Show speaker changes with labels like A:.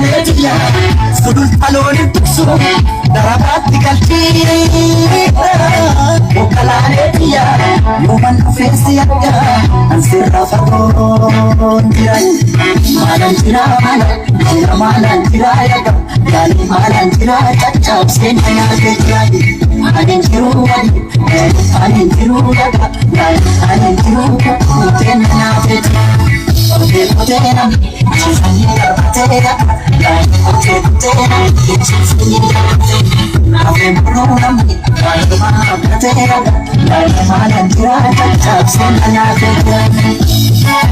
A: Okkalaanee tiyya sululta looniin tiksu darabaatti galchii. Okkalaanee tiyya yooman dhufee si arga an sirraa fagoon jira. Maalan jira maalan jira maalan jira yaga gaarii maalan jira caccabsee na nyaatee jira. Ani jiru ani ani jiru yaga gaarii ani jiru kukkutee na nyaatee jira. Qotee qotee namni sanyii darbatee yaga gaarii qotee qotee namni sanyii darbatee. Nafee buluu namni baay'ee abdatee yaga gaarii maalan jira caccabsee na nyaatee jira.